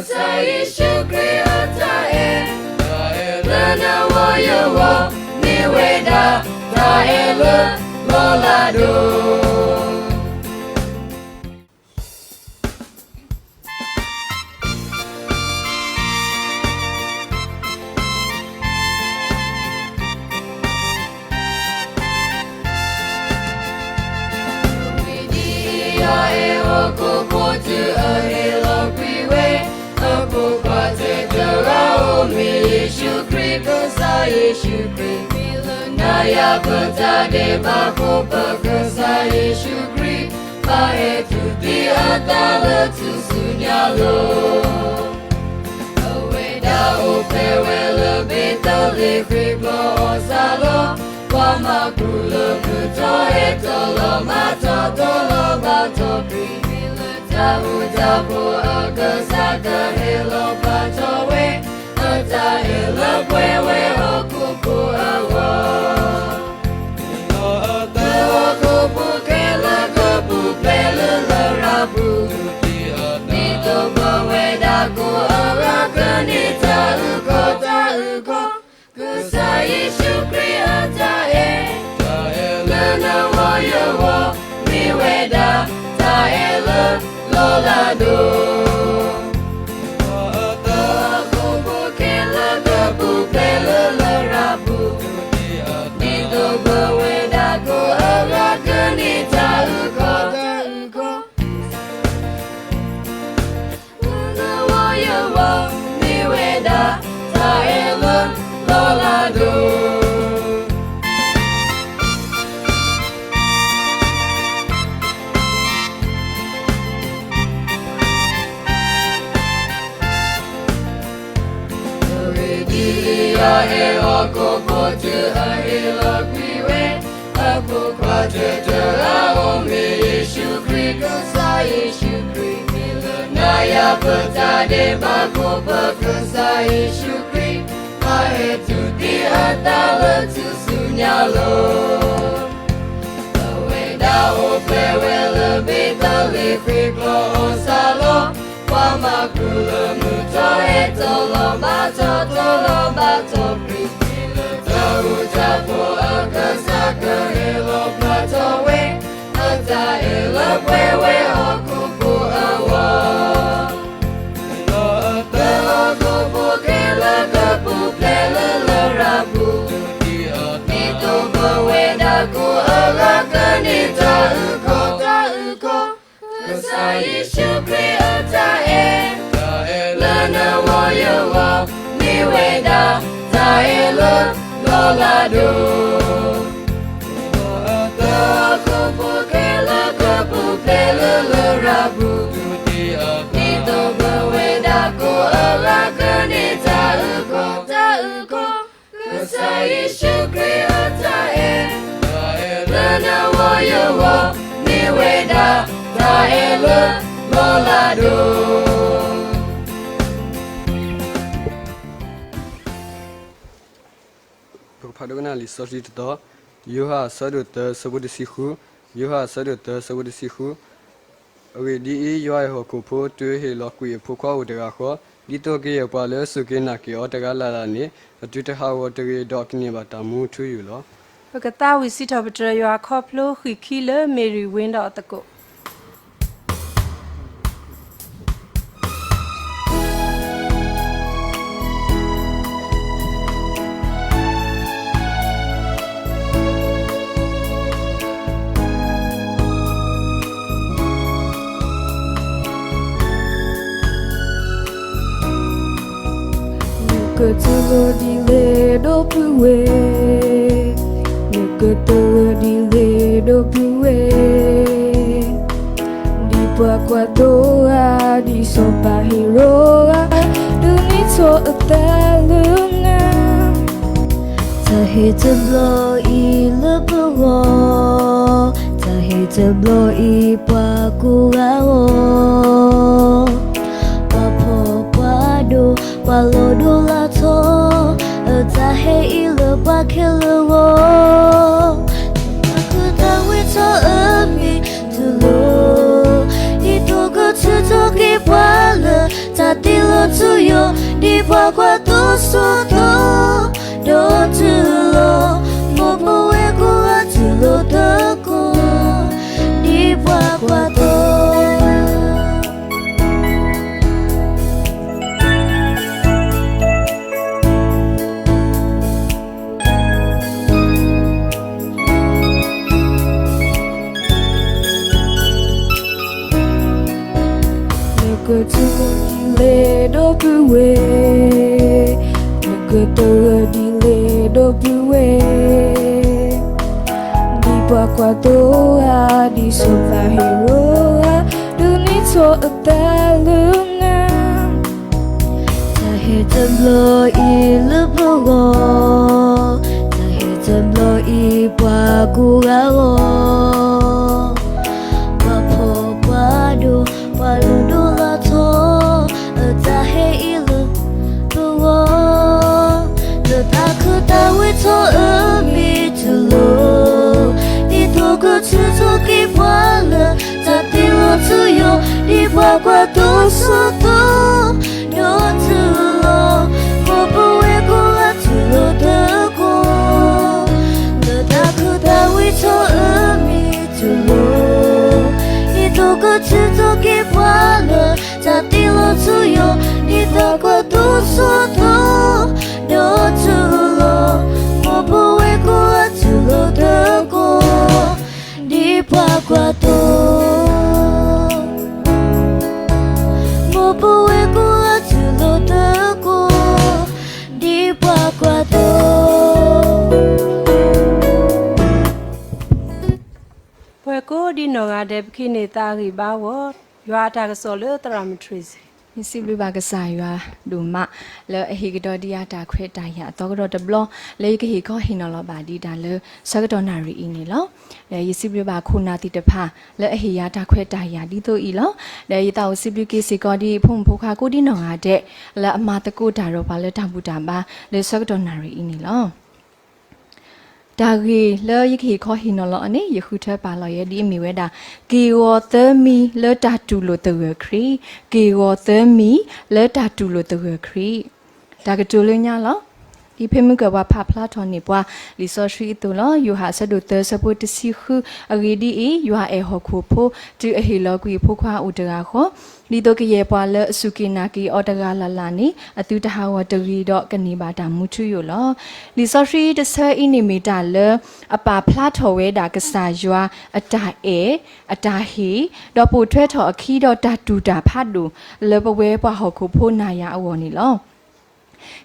ကစၢ်ယ့ၣ်ၡူးခရံာ်အတၢ်အဲၣ်, တၢ်အဲၣ်လၢနဂီၢ်ယဂီၢ်, မ့ၢ်ဝဲဒၣ်တၢ်အဲၣ်လၢလီၤလးဒိၣ်. ဝံၤဒ်အံၤ ယွၤအဲၣ်ဟီၣ်ခိၣ်ဖိတုၤအဟ့ၣ်လီၤကွံာ်ဝဲ အဖိခွါထဲတဂၤဧိၤ မ့ၢ်ယ့ၣ်ၡူးခရံာ်, ကစၢ်ယ့ၣ်ၡူးခရံာ် မ့ၢ်လၢနၤယၤပတၢ်ဒဲးဘးအဃိ ပကစၢ်ယ့ၣ်ၡူးခရံာ် ဘၣ်ဟဲတူၢ်သံအသးလၢထူၣ်စုညါလိၤ. အဝဲဒၣ်အိၣ်ဖျဲၣ်ဝဲလၢဘ့းသလ့ဃ့ၣ်ကျိအီၣ်စၢ်လီၤ, ပှၤမၤကူၣ်လၢမုၢ်ထီၣ်ဟဲတီလီၤမၤထီၣ် တီလီၤဘၣ်ထီၣ်ခရံာ်, မ့ၢ်လၢတၢ်ဃူတၢ်ဖိးအကစၢ် ကဟဲလီၤဘၣ်ထီၣ်ဝဲ အတၢ်အဲၣ်လၢပှဲၤဝဲဟီၣ်ခိၣ်ဖိအဂီၢ်. လီၤအသးဟီၣ်ခိၣ်ဖိခဲလၢာ်ကပူၤဖျဲးလၢလရာ်ပူၤ, ဒ်သိးပဝဲဒၣ်ကိးအဂၤကန့ၢ်တၢ်အုၣ်ကီၤတၢ်အုၣ်ကီၤ, ကစၢ်ယ့ၣ်ၡူးခရံာ်အတၢ်အဲၣ်, တၢ်အဲၣ်လၢနဂီၢ်ယဂီၢ်, မ့ၢ်ဝဲဒၣ်တၢ်အဲၣ်လၢလီၤလးဒိၣ်. လီၤအသးဟီၣ်ခိၣ်ဖိခဲလၢာ်ကပူၤဖျဲးလၢလရာ်ပူၤ, ဒ်သိးပဝဲဒၣ်ကိးအဂၤကန့ၢ်တၢ်အုၣ်ကီၤတၢ်အုၣ်ကီၤ, လၢနဂီၢ်ယဂီၢ်, မ့ၢ်ဝဲဒၣ်တၢ်အဲၣ်လၢလီၤလးဒိၣ်. အဂ့ၢ်ဒ်အံၤ, ယွၤအဲၣ်ဟီၣ်ခိၣ်ဖိတုၤအဟ့ၣ်လီၤကွံာ်ဝဲ အဖိခွါထဲတဂၤဧိၤ မ့ၢ်ယ့ၣ်ၡူးခရံာ်, ကစၢ်ယ့ၣ်ၡူးခရံာ်, မ့ၢ်လၢနၤယၤပတၢ်ဒဲးဘးအဃိ ပကစၢ်ယ့ၣ်ၡူးခရံာ် ဘၣ်ဟဲတူၢ်သံအသးလၢထူၣ်စုညါလိၤ. အဝဲဒၣ်အိၣ်ဖျဲၣ်ဝဲလၢဘ့းသလ့ဃ့ၣ်ကျိအီၣ်စၢ်လီၤ, ပှၤမၤကူၣ်လၢမုၢ်ထီၣ်ဟဲတီလီၤမၤထီၣ် တီလီၤဘၣ်ထီၣ်ခရံာ်, မ့ၢ်လၢတၢ်ဃူတၢ်ဖိးအကစၢ် ကဟဲလီၤဘၣ်ထီၣ်ဝဲ အတၢ်အဲၣ်လၢပှဲၤဝဲဟီၣ်ခိၣ်ဖိအဂီၢ်. လီၤအသးဟီၣ်ခိၣ်ဖိခဲလၢာ်ကပူၤဖျဲးလၢလရာ်ပူၤ, ဒ်သိးပဝဲဒၣ်ကိးအဂၤကန့ၢ်တၢ်အုၣ်ကီၤတၢ်အုၣ်ကီၤ, ကစၢ်ယ့ၣ်ၡူးခရံာ်အတၢ်အဲၣ်, တၢ်အဲၣ်လၢနဂီၢ်ယဂီၢ်, မ့ၢ်ဝဲဒၣ်တၢ်အဲၣ်လၢလီၤလးဒိၣ်. လီၤအသးဟီၣ်ခိၣ်ဖိခဲလၢာ်ကပူၤဖျဲးလၢလရာ်ပူၤ, ဒ်သိးပဝဲဒၣ်ကိးအဂၤကန့ၢ်တၢ်အုၣ်ကီၤတၢ်အုၣ်ကီၤ, ကစၢ်ယ့ၣ်ၡူးခရံာ်အတၢ်အဲၣ်, တၢ်အဲၣ်လၢနဂီၢ်ယဂီၢ်, မ့ၢ်ဝဲဒၣ်တၢ်အဲၣ်လၢလီၤလးဒိၣ်. ပကဖးဒိကနၣ်လံာ်စီဆှံတတီၤ, ယိၤဟၣ်အဆၢဒိၣ်သၢ ဆၢဖိတဆံဃု, ယိၤဟၣ်အဆၢဒိၣ်သၢ ဆၢဖိတဆံဃု. အဂ့ၢ်ဒ်အံၤ, ယွၤအဲၣ်ဟီၣ်ခိၣ်ဖိ တုၤအဟ့ၣ်လီၤကွံာ်အဖိခွါဧိၤတဂၤဃီ, ဒ်သိးကယဲၢ်ပှၤလၢအစူၢ်က့ၤနာ်က့ၤအီၤတဂၤလၢ်လၢ်န့ၣ် အတုၤတဟးဂီၤတဂ့ၤ, ဒီးကန့ၢ်ဘၣ်တၢ်မူထူယိာ်လီၤ. ပကသးဝံၣ်စံးထီၣ်ပတြၢၤယွၤခီဖျိဃံးခံလၢမ့ၢ်ရံၣ်ဝ့ဒီးအသကိး. နကတၢၢ်ဒ်လဲၣ်ဒိၣ်ပုၢ်ဝဲၢ်, နကတၢၢ်ဒ်လဲၣ်ဒိၣ်ပုၢ်ဝဲၢ်, ဒ်ပှၤကွၢ်သိဧါ, ဒ်စီၤပၤဟ့ရိၣ်ဧါ, ဒုးနဲၣ်ထီၣ်အသးလၢနၤ. တၢ်ဟ့ၣ်တဘျီအံၤလၢပဂီၢ်, တၢ်ဟ့ၣ်တဘျီအံၤပှၤကိးဂၤအဂီၢ်, ပှၤဖှီၣ်ပှၤဒိၣ် ပှၤလီၤဒိၣ်လီၤထီ, အတၢ်ဟ့ၣ်အံၤလၢပှၤခဲလၢာ်အဂီၢ်, ပကတၢၢ်ဝဲထီၣ်အမံၤတလိၤ, ဒ်သိးကထုးထီၣ်က့ၤပှၤလၢ တၢ်တ့လီၤ ပှၤကွၢ်သိစိသိ, ဒီးတုၤလီၤ, မိၢ်ပဝဲၢ်ကိးဂၤတုၤလီၤသကိး, ဒ်ပှၤကွၢ်သိ နကတၢၢ်ဒ်လဲၣ်ဒီပုၢ်ဝဲၢ်, နကတၢၢ်ဒ်လဲၣ်ဒီပုၢ်ဝဲၢ်, ဒ်ပှၤကွၢ်သိဧါ, ဒ်စီၤပၤဟ့ရိၣ်ဧါ, ဒုးနဲၣ်ထီၣ်အသးလၢနၤ တၢ်ဟဲတဘျီအံၤလၢပဂီၢ်, တၢ်ဟဲတဘျီအံၤပှၤကိးဂၤဂီၢ်, ပှၤဖှီၣ်ပှၤဒိၣ် ပှၤလုၢ်ဒိၣ်လၢထီ, အတၢ်ဟဲအံၤလၢပဂီၢ်, လၢတၢ်ခူတၢ်ဝံထီၣ်အမံၤတလိၤ, ဒ်သိးကထုးထီၣ်က့ၤပှၤလၢ တၢ်တ့လီၤထူယိာ် ဒ်ပှၤကွၢ်သိစိသိ, ဒီးတုၤလီၤ, မိၢ်ပဝဲၢ်ကိးဂၤတုၤလီၤသကိး, လၢတၢ်ခူတၢ်ဝံထီၣ်အမံၤတလိၤ, ဒ်သိးကထုးထီၣ်က့ၤပှၤလၢ တၢ်တ့လီၤထူယိာ် ဒ်ပှၤကွၢ်သိစိသိ, ဒီးတုၤလီၤ, မိၢ်ပဝဲၢ်ကိးဂၤတုၤလီၤသကိး, ဒ်ပှၤကွၢ်သိ မိၢ်ပဝဲၢ်ကိးဂၤတုၤလီၤသကိး, ဒ်ပှၤကွၢ်သိ ပှၤကိးဒ်နီၢ်ဂၤဒဲး ပကဟံးန့ၢ်သးအဂံၢ်ဘါအဂီၢ်, ယွၤအတၢ်ကစီၣ်လၢသရၣ်မုၣ်ထရ့စံၣ်. ယစံးဘျုးဘၣ်ကစၢ်ယွၤဒိၣ်မး လၢအဟ့ၣ်ကဒီးဒံးယၤတၢ်ခွဲးတၢ်ယာ်အသီကဒီးတဘျီ လၢယကဟ့ၣ်ခီဟ့ၣ်နီၤလီၤဘၣ်ဒံးတၢ်လၢဆၢကတီၢ်နၣ်ရံၣ်အံၤန့ၣ်လီၤ. ဒီးယစံးဘျုးဘၣ်ခိၣ်နၢ်သ့ၣ်တဖၣ် လၢအဟ့ၣ်ယၤတၢ်ခွဲးတၢ်ယာ်ဒ်သိးအံၤလီၤ. ဒီးယသးအိၣ်စံးဘျုးက့ၤစ့ၢ်ကီးဒ်ဖိမုၣ်ဖိခွါကိးဒ်နီၢ်ဂၤဒဲး လၢအမၤသကိးတၢ်ဒီးပှၤလၢတၢ်ဘူၣ်တၢ်ဘါ လၢဆၢကတီၢ်နၣ်ရံၣ်အံၤန့ၣ်လီၤ. တၢ်ဂ့ၢ်လၢယကဟ့ၣ်ခီဟ့ၣ်နီၤလီၤအီၤန့ၣ် ယဃုထၢပာ်လီၤယဲဒ်အမ့ၢ်ဝဲဒၣ် က့ၢ်ဂီၤသၢမံၤလၢတၢ်တူၢ်လိာ်သဂၢၢ်ခရံာ်, က့ၢ်ဂီၤသၢမံၤလၢတၢ်တူၢ်လိာ်သဂၢၢ်ခရံာ်. တၢ်ကတိၤလၢညါလီၤ. ဒ်ဖဲမုၢ်ကၢၢ်ပှၤဖးဖျါထီၣ်န့ၢ်ပှၤလံာ်စီဆှံအသိးလီၤ. ယိၤဟၣ်အဆၢဒိၣ်သၢဆၢဖိတဆံဃု အဂ့ၢ်ဒ်အံၤ, ယွၤအဲၣ်ဟီၣ်ခိၣ်ဖိ တုၤအဟ့ၣ်လီၤကွံာ်အဖိခွါအိၣ်တဂၤဃီ, ဒ်သိးကယဲၢ်ပှၤလၢအစူၢ်က့ၤနာ်က့ၤအီၤတဂၤလၢ်လၢ်န့ၣ် အသုတဟးဂီၤတဂ့ၤဒီးကန့ၢ်ဘၣ်တၢ်မူထူယိာ်လီၤ. လံာ်စီဆှံတဆၢအံၤန့ၣ်မ့ၢ်တၢ်လၢအပာ်ဖျါထီၣ်ဝဲဒၣ်ကစၢ်ယွၤအတၢ်အဲၣ်, အတၢ်ဟ့ၣ်, ဒီးပိာ်ထွဲထီၣ်အခံဒီးတၢ်တူၢ်တၢ်ဖးဒိၣ် လၢပဝဲပှၤဟီၣ်ခိၣ်ဖိနၤယၤအဂီၢ်န့ၣ်လီၤ.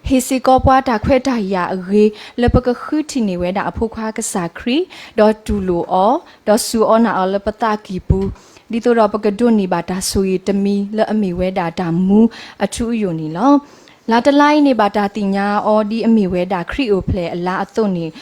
ဟ့ၣ်စ့ၢ်ကီးပှၤတၢ်ခွဲးတၢ်ယာ်အဂ့ၤ လၢပကဃုထံၣ်န့ၢ်ဝဲဒၣ်အဖိခွါကစၢ်ခရံာ်, ဒီးတူၢ်လိာ်အီၤ, ဒီးစူၢ်အီၤနာ်အီၤလၢပသးကံၢ်ပူၤ, ဒ်သိးဒီးပကဒိးန့ၢ်ဘၣ်တၢ်ဆိၣ်ဂ့ၤတမံၤလၢအမ့ၢ်ဝဲဒၣ်တၢ်မူအထူအယိာ်န့ၣ်လီၤ. လါတလါအံၤန့ၣ် ဘၣ်တၢ်သ့ၣ်ညါအီၤဒ်အမ့ၢ်ဝဲဒၣ်ခရံာ်အိၣ်ဖျဲၣ်အလါအသိးန့ၣ်,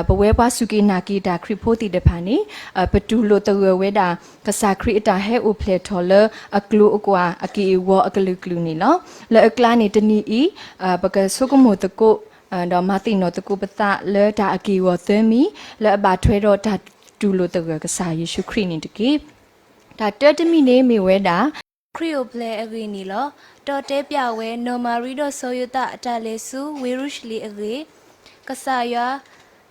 ပဝဲပှၤစူၢ်က့ၤနာ်က့ၤတၢ်ခရံာ်ဖိသ့ၣ်တဖၣ်န့ၣ်, ပတူၢ်လိာ်သဂၢၢ်ဝဲဒၣ် ကစၢ်ခရံာ်အတၢ်ဟဲအိၣ်ဖျဲၣ်ထီၣ်လၢအကျိၤအကွာ်အက့ၢ်အဂီၤအကလုာ်ကလုာ်န့ၣ်လီၤ. လၢအကျါန့ၣ်တနံၤအံၤ, ပကဆိကမိၣ်သကိး, ဒီးမၤသ့ၣ်နီၣ်သကိးပသးလၢတၢ်အက့ၢ်အဂီၤသၢမံၤ လၢအဘၣ်ထွဲဒီးတၢ်တူၢ်လိာ်သဂၢၢ်ကစၢ်ယ့ၣ်ၡူးခရံာ်န့ၣ်တက့ၢ်. တၢ်တၢတမံၤန့ၣ်မ့ၢ်ဝဲဒၣ် ခရံာ်အိၣ်ဖျဲၣ်အဂ့ၢ်န့ၣ်လီၤ. ဒီးတဲပျးဝဲ နီၢ်မၤရံဒီးစီၤယိၤသးအတၢ်လဲၤဆူဝ့ၤရူၤၡလ့ၣ်အဂ့ၢ်, ကစၢ်ယွၤ,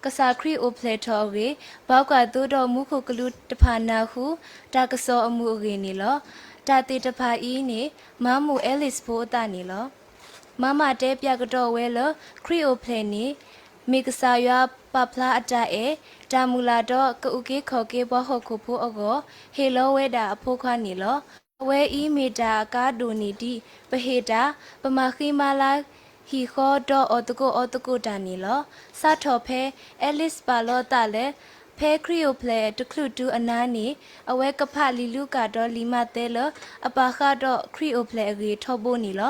ကစၢ်ခရံာ်အိၣ်ဖျဲၣ်ထီၣ်အဂ့ၢ်, ပှၤကွၢ်သိဒီးမူခိၣ်ကလူးတဖၣ်နၢ်ဟူ တၢ်ကစီၣ်အမုာ်အဂ့ၢ်န့ၣ်လီၤ. တၢ်သ့ၣ်တဖၣ်အံၤန့ၣ် မါမိၢ်အဲလ့ၣ်ဖိအသးန့ၣ်လီၤ. မါမၤတဲပျးကဒီးဝဲလၢ ခရံာ်အိၣ်ဖျဲၣ်န့ၣ် မ့ၢ်ကစၢ်ယွၤပာ်ဖျါအတၢ်အဲၣ်, တၢ်မုၢ်လၢ်ဒီးကအုၣ်က့ၤခီၣ်က့ၤပှၤဟီၣ်ခိၣ်ဖိအဂီၢ်, ဟ့ၣ်လီၤဝဲဒၣ်အဖိခွါန့ၣ်လီၤ. အဝဲအံၤမ့ၢ်တၢ်အကါဒိၣ်န့ၢ်ဒံး ပဟ့ၣ်တၢ်, ပမၤဃံမၤလၤ ဟံၣ်ဃီဒီးအီၣ်သကိးအီသကိးတၢ်န့ၣ်လီၤ. စးထီၣ်ဖဲအဲလ့ၣ်ပာ်လီၤအသးလၢ ဖဲခရံာ်အိၣ်ဖျဲၣ်တချုးတုၤအနၤန့ၣ်, အဝဲကဖးလံာ်လူၤကၣ်ဒီးလံာ်မးသဲလၢ အပာ်ဃာ်ဒီးခရံာ်အိၣ်ဖျဲၣ်အဂ့ၢ်ထီဘိန့ၣ်လီၤ.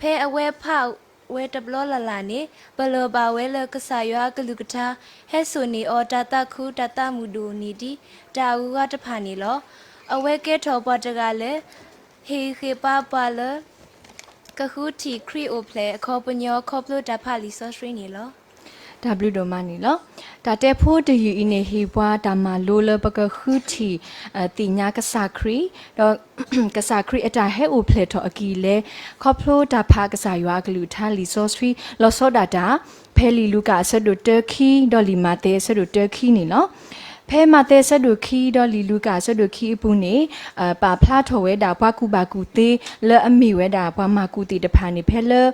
ဖဲအဝဲဖးဝဲတဘျီလၢ်လၢ်န့ၣ်, ပလီၢ်ဘၣ်ဝဲလၢကစၢ်ယွၤအကလုၢ်ကထါ ဟဲစိာ်န့ၢ်အီၤတၢ်သးခုတၢ်သးမုာ်ဒိၣ်န့ၢ်ဒံးတၢ်အဂုၤအဂၤတဖၣ်န့ၣ်လီၤ. အဝဲကဲထီၣ်ပှၤတဂၤလၢ ဟ့ၣ်ဂံၢ်ဟ့ၣ်ဘါပှၤလၢ ကဃုထံၣ်ခရံာ်အိၣ်ဖျဲၣ်အခီပညီခီဖျိတၢ်ဖးလံာ်စီဆှံန့ၣ်လီၤ. တၢ်ဘျုးဒိၣ်မးန့ၣ်လီၤ. တၢ်တဲဖိတယုၢ်အံၤန့ၣ် ဟ့ၣ်ပှၤတၢ်မၤလိလၢပကဃုထံၣ် သ့ၣ်ညါကစၢ်ခရံာ်, ဒီး ကစၢ်ခရံာ်အတၢ်ဟဲအိၣ်ဖျဲၣ်ထီၣ်အကံၢ်လဲ, ခီဖျိတၢ်ဖးကစၢ်ယွၤအကလုၢ်ကထါလံာ်စီဆှံ လီၤဆီဒၣ်တၢ် ဖဲလံာ်လူၤကၣ်အဆၢဒိၣ်တၢခံ ဒီးလံာ်မးသဲအဆၢဒိၣ်တၢခံန့ၣ်လီၤ. ဖဲမးသဲအဆၢဒိၣ်ခံဒီးလံာ်လူၤကၣ်အဆၢဒိၣ်ခံအပူၤန့ၣ် ပာ်ဖျါထီၣ်ဝဲဒၣ်ပှၤကူၣ်ဘၣ်ကူၣ်သ့လၢအမ့ၢ်ဝဲဒၣ်ပှၤမၤကူၣ်သ့ၣ်တဖၣ်န့ၣ် ဖဲလၢ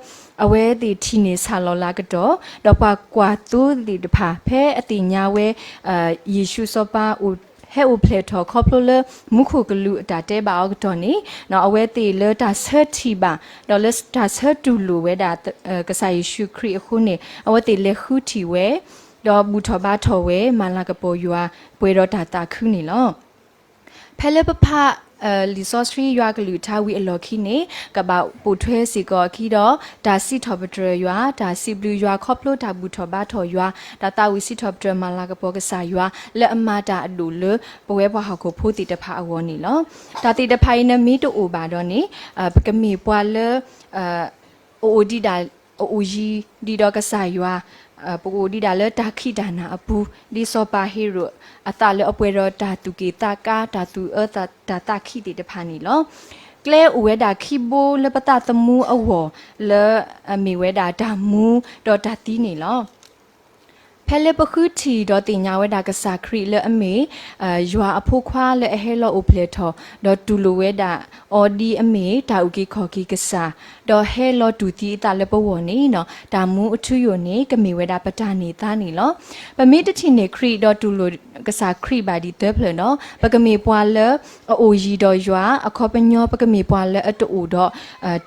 အဝဲသ့ၣ်ထံၣ်န့ၢ်ဆၣ်လီၤလၤကတီၢ်, ဒီးပှၤကွၢ်သိသ့ၣ်တဖၣ် ဖဲအသ့ၣ်ညါဝဲ ယ့ၣ်ၡူးစီၤပၤ ဟဲအိၣ်ဖျဲၣ်ထီၣ်ခီဖျိလၢမူခိၣ်ကလူးအတၢ်တဲဘၣ်အီၤကတီၢ်န့ၣ် အဝဲသ့ၣ်လၢတၢ်ဆၢထံၣ်ဘၣ် ဒီးလၢတၢ်ဆၢတူၢ်လိာ်ဝဲဒၣ် ကစၢ်ယ့ၣ်ၡူးခရံာ်အဃိန့ၣ် အဝဲသ့ၣ်လဲၤဃုထံၣ်ဝဲ ဒီးဘူၣ်ထီၣ်ဘါထီၣ်ဝဲ မၤလၤကပီၤယွၤ ပှဲၤဒီးတၢ်သးခုန့ၣ်လီၤ. ဖဲလၢပဖး လံာ်စီဆှံယွၤကလုၢ်ကထါဝံၤအလီၢ်ခံန့ၣ် ကဘၣ်ပိာ်ထွဲစ့ၢ်ကီးအခံဒီး တၢ်စံးထီၣ်ပတြၢၤယွၤ, တၢ်စံးဘျုးယွၤခီဖျိတၢ်ဘူၣ်ထီၣ်ဘါထီၣ်ယွၤ, တၢ်သးဝံၣ်စံးထီၣ်ပတြၢၤမၤလၤကပီၤကစၢ်ယွၤ လၢအမၤတၢ်အဒိၣ်လၢပဝဲပှၤဟီၣ်ခိၣ်ဖိသ့ၣ်တဖၣ်အဂီၢ်န့ၣ်လီၤ. တၢ်သ့ၣ်တဖၣ်အံၤနမ့ၢ်တအိၣ်ဘၣ်ဒီးန့ၣ် ပကမ့ၢ်ပှၤလၢ အအိၣ်ဒံးဒၣ် အအိၣ်ယံၤဒံးဒီးကစၢ်ယွၤ, ပကအိၣ်ဒံးဒၣ်လၢတၢ်ခံးတၢ်နၤအပူၤ ဒ်စီၤပၤဟ့ၤရိာ် အသးလၢအပှဲၤဒီးတၢ်သူၣ်က့ၣ်သးကါ တၢ်သူၣ်အၢ တၢ်သးခံးသ့ၣ်တဖၣ်န့ၣ်လီၤ. ကျဲအိၣ်ဝဲဒၣ်ခံဘိလၢပသးသမူအဂီၢ် လၢအမ့ၢ်ဝဲဒၣ်တၢ်မူဒီးတၢ်သံန့ၣ်လီၤ. ဖဲလၢပဃုထံၣ်ဒီးသ့ၣ်ညါဝဲဒၣ်ကစၢ်ခရံာ်လၢအမ့ၢ် ယွၤအဖိခွါလၢအဟဲလီၤအိၣ်ဖျဲၣ်ထီၣ် ဒီးတူၢ်လိာ်ဝဲဒၣ်အီၤဒ်အမ့ၢ်တၢ်အုၣ်က့ၤခီၣ်က့ၤကစၢ်, ဒီးဟဲလီၤတူၢ်သံအသးလၢပဂီၢ်န့ၣ် တၢ်မူအထူအယိာ်န့ၣ် ကမ့ၢ်ဝဲဒၣ်ပတၢ်န့ၢ်သါန့ၣ်လီၤ. ပမ့ၢ်တထံၣ်န့ၢ်ခရံာ်ဒီးတူၢ်လိာ်ကစၢ်ခရံာ်ဘၣ်ဒ်သိးဖျၢၣ်ဒီး ပကမ့ၢ်ပှၤလၢအအိၣ်ယံၤဒီးယွၤ, အခီပညီပကမ့ၢ်ပှၤလၢအတအိၣ်ဒီး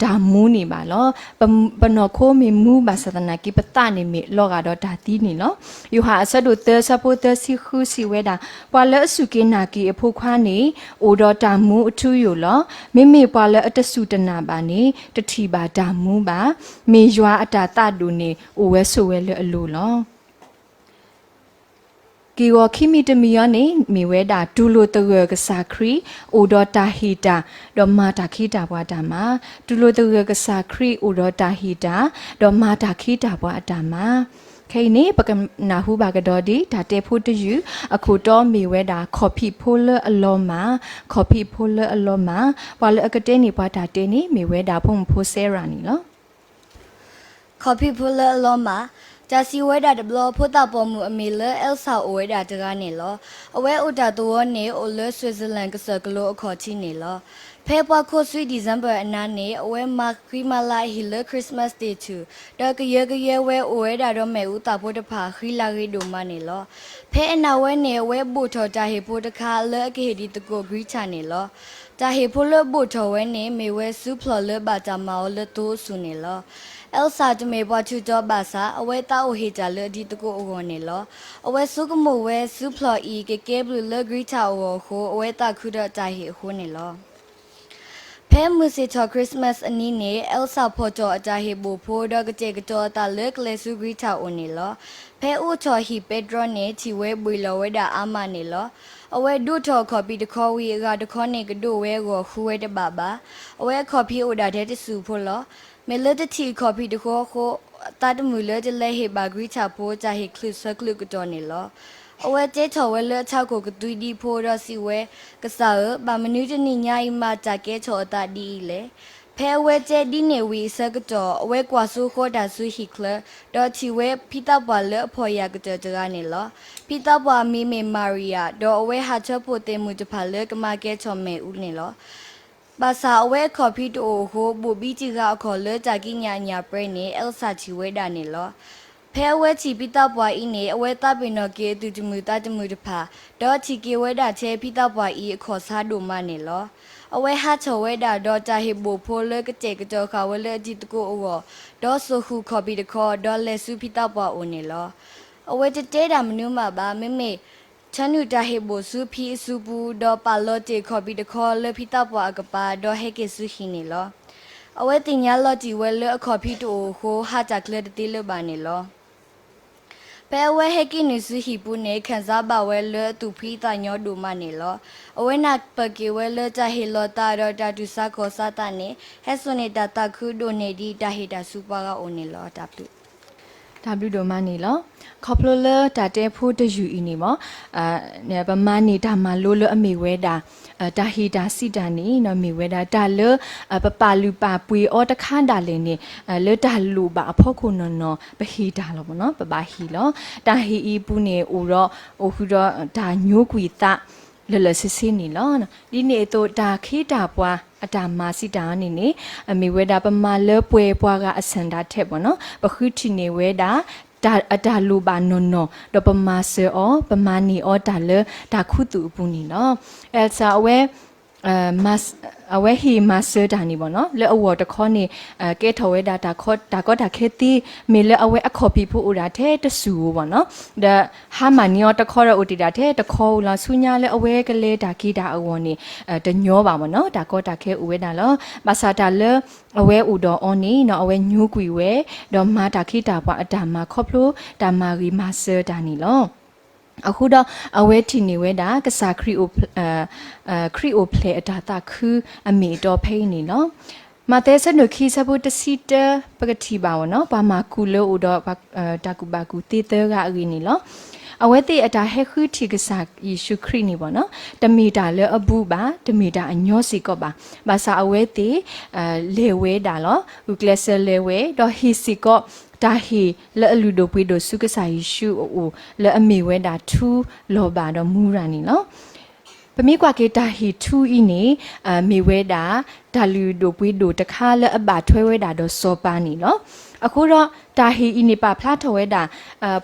တၢ်မူန့ၣ်ဘၣ်လီၤ. ပနီၢ်ခိမ့ၢ်မူဘၣ်ဆၣ်သနာ်က့ ပသးန့ၣ်မ့ၢ်လီၤဂာ်ဒီးတၢ်သံန့ၣ်လီၤ. ယိၤဟၣ်အဆၢဒိၣ်သၢ ဆၢဖိသၢဆံဃုစံးဝဲဒၣ်, ပှၤလၢအစူၢ်က့ၤနာ်က့ၤအဖိခွါန့ၣ် အိၣ်ဒီးတၢ်မူအထူအယိာ်လီၤ. မ့မ့ၢ်ပှၤလၢအတစူၢ်တနာ်ဘၣ်န့ၣ် တထံၣ်ဘၣ်တၢ်မူဘၣ်. မ့ၢ်ယွၤအတၢ်သးဒိၣ်န့ၣ် အိၣ်ဝဲဆိးဝဲလၢအလိၤလီၤ. က့ၢ်ဂီၤခံမံၤတမံၤအံၤန့ၣ် မ့ၢ်ဝဲဒၣ်တူၢ်လိာ်သဂၢၢ်ကစၢ်ခရံာ် အိၣ်ဒီးတၢ်ဟ့ၣ်တၢ် ဒီးမၤတၢ်ခ့တၢ်ပှၤအတၢ်မၤ, တူၢ်လိာ်သဂၢၢ်ကစၢ်ခရံာ်အိၣ်ဒီးတၢ်ဟ့ၣ်တၢ် ဒီးမၤတၢ်ခ့တၢ်ပှၤအတၢ်မၤ. ခဲအံၤန့ၣ် ပကနၢ်ဟူဘၣ်ကဒီးဒ်တၢ်တဲဖိတယုၢ် အခိၣ်တီမ့ၢ်ဝဲဒၣ် ခီၣ်ဖံးဖိလၢအလီၤမၢ်, ခီၣ်ဖံးဖိလၢအလီၤမၢ်, ပှၤလၢအကတဲန့ၢ်ပှၤတၢ်တဲန့ၣ် မ့ၢ်ဝဲဒၣ်ဖိမုၣ်ဖိစဲရၤန့ၣ်လီၤ. ခီၣ်ဖံးဖိလၢအလီၤမၢ်. တၢ်စံးဝဲဒၣ်တဘျီ ဖိသၣ်ပိာ်မုၣ်အမံၤလၢ Elsa အိၣ်ဝဲဒၣ်တဂၤန့ၣ်လီၤ. အဝဲအိၣ်တၢ်သဝီန့ၣ် အိၣ်လၢ Switzerland ကစၢၢ်ကလိအခီၣ်ထံးန့ၣ်လီၤ. ဖဲပှၤခိးဆူ December အနါန့ၣ် အဝဲမၤဃံမၤလၤအဟံၣ်လၢ Christmas Day ထူၣ်, ဒီးကယၢကယဲဝဲအိၣ်ဝဲဒၣ်ဒီးမ့ၣ်အူသၣ်ဖိတဖၣ် ဃံလၤဂ့ၤဒိၣ်မးန့ၣ်လီၤ. ဖဲအနၢ်ဝဲန့ၣ် အဝဲဘိၣ်ထီၣ်တၢ်ဟ့ၣ်ဖိတခါလၢအကဟ့ၣ်ဒ်သကိး Greta န့ၣ်လီၤ. တၢ်ဟ့ၣ်ဖိလၢဘိၣ်ထီၣ်ဝဲန့ၣ် မ့ၢ်ဝဲစုဖျီၣ်လၢဘၣ်တၢ်မၤအီၤလၢသိအဆူၣ်န့ၣ်လီၤ. Elsa တမ့ၢ်ပှၤထူးတီၤဘၣ်ဆၣ် အဝဲသးအိၣ်ဟ့ၣ်တၢ်လၢအဒ်သကိးအဂီၢ်န့ၣ်လီၤ. အဝဲဆိကမိၣ်ဝဲ စုဖျီၣ်အံၤ ကကဲဘျုးလၢ Greta အဂီၢ်အဃိ အဝဲသးခုဒီးတၢ်ဟ့ၣ်အဃိန့ၣ်လီၤ. ဖဲမုၢ်ဆ့ၣ်ထီၣ် Christmas အနံၤန့ၣ် Elsa ဖီၣ်တီၢ်အတၢ်ဟ့ၣ်ဘိၣ်ဖိ ဒီးကတဲာ်ကတီၤအသးလၢကလဲၤဆူ Greta အအိၣ်န့ၣ်လီၤ. ဖဲအိးထီၣ်ဟံၣ်ပဲတြီန့ၣ် ထံၣ်ဝဲဘှံးလီၤဝဲဒၣ်အါမးန့ၣ်လီၤ. အဝဲဒိးထီၣ်အခီၣ်ဖံးတခီဝံၤ အဂၤတခီန့ၣ်ကဒိၣ်ဝဲအဂီၢ် ဃုဝဲတဘၣ်ဘၣ်. အဝဲအခီၣ်ဖံးအိၣ်ဒၣ်ထဲတစူၣ်ဖိလီၤ. မ့ၢ်လၢတထံၣ်အခီၣ်ဖံးတခီအဃိ သးတမုာ်လၢတလဲၤဟ့ၣ်ဘၣ် Greta ဖိ တၢ်ဟ့ၣ်ချုးဆၢချုးကတီၢ်န့ၣ်လီၤ. အဝဲတဲထီၣ်ဝဲလၢအထးခိၣ်ကသွံဒံဖိ ဒီးစံးဝဲ, ကစၢ်ဧၢ, ဘၣ်မနုၤတနံၤညါအံၤမး တၢ်ကဲထီၣ်အသးဒ်အံၤလဲၣ်. ဖဲအဝဲတဲဒ်န့ၣ်ဝံၤအဆၢကတီၢ် အဝဲကွၢ်စိဃီတၢ်ဆူဟံၣ်ချၢ, ဒီးထံၣ်ဝဲဖံသးပှၢ်လၢအဖီၣ်ယာ်ကတၢၢ်တဂၤန့ၣ်လီၤ. ဖံသးပှၢ်အမံၤမ့ၢ် Maria, ဒီးအဝဲဟးထၢဖှိၣ်သ့ၣ်မုၢ်တဖၣ်လၢကမၤကဲထီၣ်မ့ၣ်အူန့ၣ်လီၤ. ဘၣ်ဆၣ်အဝဲအခီၣ်ဖံးတအိၣ်အဃိ ဘိၣ်ဘံတံၢ်ဃာ်အခီၣ်လၢတၢ်ကံးညာ်အညၣ်ပြဲန့ၣ် Elsa ထံၣ်ဝဲဒၣ်န့ၣ်လီၤ. ဖဲအဝဲထံၣ်ဖံသးပှၢ်အံၤန့ၣ် အဝဲသးပ့ၤနီၣ်က့ၤအသူၣ်တမုာ်သးတမုာ်တဖၣ်, ဒီးထံၣ်က့ၤဝဲဒၣ်ထဲဖံသးပှၢ်အံၤအခီၣ်ဆါဒိၣ်မးန့ၣ်လီၤ. အဝဲဟးထီၣ်ဝဲဒၣ်ဒီးတၢ်ဟ့ၣ်ဘိၣ်ဖိလၢကတဲာ်ကတီၤဃာ်ဝဲလၢအဒ်သကိးအဂီၢ်, ဒီးစိာ်ဃုာ်ခီၣ်ဖံးတခီ, ဒီးလဲၤဆူဖံသးပှၢ်အအိၣ်န့ၣ်လီၤ. အဝဲတတဲဒၣ်မနုၤမးဘၣ်, မ့မ့ၢ် ထၢနုာ်တၢ်ဟ့ၣ်ဘိၣ်ဆူဖံအစုပူၤ, ဒီးပာ်လီၤတ့ၢ်ခီၣ်ဖံးတခီလၢဖံသးပှၢ်အကပၤ, ဒီးဟဲက့ၤဆူဟံၣ်န့ၣ်လီၤ. အဝဲသ့ၣ်ညါလီၤတံၢ်ဝဲလၢအခီၣ်ဖံးတအိၣ်အဃိ ဟးတၢ်ချၢတသ့လၢၤဘၣ်န့ၣ်လီၤ. ဖဲအဝဲဟဲက့ၤနုာ်ဆူဟံၣ်ပူၤန့ၣ် ခံစားဘၣ်ဝဲလၢအသူၣ်ဖှံသးညီဒိၣ်မးန့ၣ်လီၤ. အဝဲနၢ်ပၢၢ်က့ၤဝဲလၢတၢ်ဟ့ၣ်လီၤသးဒီးတၢ်တူၢ်ဆါခီၣ်ဆါသးန့ၣ် ဟဲစိာ်န့ၢ်တၢ်သးခုဒိၣ်န့ၢ်ဒံးတၢ်ဟ့ၣ်တၢ်ဆူပှၤဂၤအအိၣ်န့ၣ်လီၤ. တၢ်ဘျုး တၢ်ဘျုးဒိၣ်မးန့ၣ်လီၤ. ခီဖျိလၢတၢ်တဲဖိတယုၢ်အံၤန့ၣ်မ့ၢ် ပမၤန့ၢ်တၢ်မၤလိလၢအမ့ၢ်ဝဲဒၣ် တၢ်ဟ့ၣ်တၢ်စံးတၢ်န့ၣ် မ့ၢ်ဝဲဒၣ်တၢ်လၢ ပပာ်လုၢ်ပာ်ပှ့ၤအီၤတခါဒၣ်လဲာ်န့ၣ် လၢတၢ်လိၣ်ဘၣ်အဖီခိၣ်နီၢ်နီၢ် ပဟ့ၣ်တၢ်လီၤမ့ၢ်နီၤ ပဘၣ်ဟ့ၣ်လီၤ. တၢ်ဟ့ၣ်အံၤအပူၤန့ၣ် အိၣ်ဒီး အိၣ်ဃုာ်ဒီးတၢ်ညိကွံာ်သး လၢာ်လၢာ်ဆ့ဆ့န့ၣ်လီၤ. ဒ်န့ၣ်အသိး တၢ်ခ့တၢ်ပှၤအတၢ်မၤစံးတၢ်အီၤန့ၣ်န့ၣ် အမ့ၢ်ဝဲဒၣ်ပမၤလၢပှဲၤပှၤဂၤအဆၢၣ်တၢ်ထဲမ့ၢ်နီၤ ပဃုထံၣ်န့ၢ်ဝဲဒၣ် တၢ်အတၢ်လိၣ်ဘၣ်နီၢ်နီၢ် ဒီးပမၤစၢၤအီၤ ပမၤန့ၢ်အီၤတၢ်လၢတၢ်ခူသူၣ်အပူၤန့ၣ်လီၤ. အဲလစၢ်အဝဲ အဝဲဟ့ၣ်မၤစၢၤတၢ်န့ၣ်မ့ၢ်နီၤ လၢအဂီၢ်တခီန့ၣ် ကဲထီၣ်ဝဲဒၣ်တၢ်ကီတၢ်ခဲသ့ မ့ၢ်လၢအဝဲအခီၣ်ဖံးဖိအိၣ်ဒၣ်ထဲတစူၢ်ဧိၤမ့ၢ်နီၤ ဒီးဟါမၢ်န့ၢ်အီၤတခီဒီးအိၣ်တ့ၢ်ဒၣ်ထဲတခီဧိၤလီၤ ဆူညါလၢအဝဲကလဲၤတၢ်က့ၤတၢ်အဂီၢ်န့ၣ် တညီဘၣ်မ့ၢ်နီၤ တၢ်ကီတၢ်ခဲအိၣ်ဝဲဒၣ်လီၤ. ဘၣ်ဆၣ်တၢ်လၢ အဝဲအိၣ်ဒီးအီၤန့ၣ်နီၤ အဝဲညိကွံာ်ဝဲ ဒီးမၤတၢ်ခ့တၢ်ပှၤအတၢ်မၤခီဖျိ တၢ်မၤဂ့ၤမၤစၢၤတၢ်န့ၣ်လီၤ. အဃိဒီးအဝဲထံၣ်န့ၢ်ဝဲဒၣ် ကစၢ်ခရံာ် ခရံာ်အိၣ်ဖျဲၣ်အတၢ်သးခုအမ့ၢ်အတီဖဲအံၤန့ၣ်လီၤ. မးသဲဆၢဒိၣ်ခံဆၢဖိတဆံတၢ ပကထံၣ်ဘၣ်မ့ၢ်နီၤ ပှၤမၤကူၣ်လၢအိၣ်ဒီး တၢ်ကူၣ်ဘၣ်ကူၣ်သ့သၢဂၤအဂ့ၢ်န့ၣ်လီၤ. အဝဲသ့ၣ်အတၢ်ဟဲဃုထံၣ်ကစၢ်ယ့ၣ်ၡူးခရံာ်န့ၣ်မ့ၢ်နီၤ တမ့ၢ်တၢ်လၢအဘူးဘၣ် တမ့ၢ်တၢ်အညီစ့ၢ်ကီးဘၣ်. ဘၣ်ဆၣ်အဝဲသ့ၣ် လဲၤဝဲဒၣ်လီၤ ဂုာ်ကျဲးစၢးလဲၤဝဲ ဒီးဟ့ၣ်စ့ၢ်ကီး တၢ်ဟ့ၣ်လၢအလုၢ်ဒိၣ်ပှ့ၤဒိၣ်ဆူကစၢ်ယ့ၣ်ၡူးအအိၣ် လၢအမ့ၢ်ဝဲဒၣ်ထူ လီၤဘၣ်ဒီးမူရၤန့ၣ်လီၤ. ပမ့ၢ်ကွၢ်က့ၤတၢ်ဟ့ၣ်ထူအံၤန့ၣ် မ့ၢ်ဝဲဒၣ် တၢ်လုၢ်ဒိၣ်ပှ့ၤဒိၣ်တခါလၢအဘၣ်ထွဲဝဲဒၣ်ဒီးစီၤပၤန့ၣ်လီၤ. အဃိဒီးတၢ်ဟ့ၣ်အံၤန့ၣ်ပာ်ဖျါထီၣ်ဝဲဒၣ်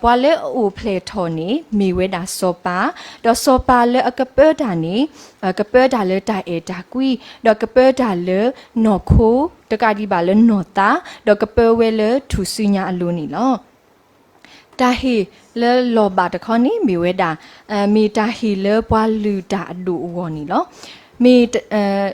ပှၤလၢအအိၣ်ဖျဲၣ်ထီၣ်န့ၣ် မ့ၢ်ဝဲဒၣ်စီၤပၤ, ဒီးစီၤပၤလၢအကပၢတၢ်န့ၣ် ကပၢတၢ်လၢတၢ်အဲၣ်တၢ်ကွံ, ဒီးကပၢတၢ်လၢနီၢ်ခိ, တကးဒံးဘၣ်လၢနီၢ်သး, ဒီးကပၢဝဲလၢထူၣ်စုညါအလိၤန့ၣ်လီၤ. တၢ်ဟ့ၣ်လၢလီၤဘၣ်တခီန့ၣ် မ့ၢ်ဝဲဒၣ် မ့ၢ်တၢ်ဟ့ၣ်လၢပှၤလုၢ်တၢ်အဒိၣ်အဂီၢ်န့ၣ်လီၤ.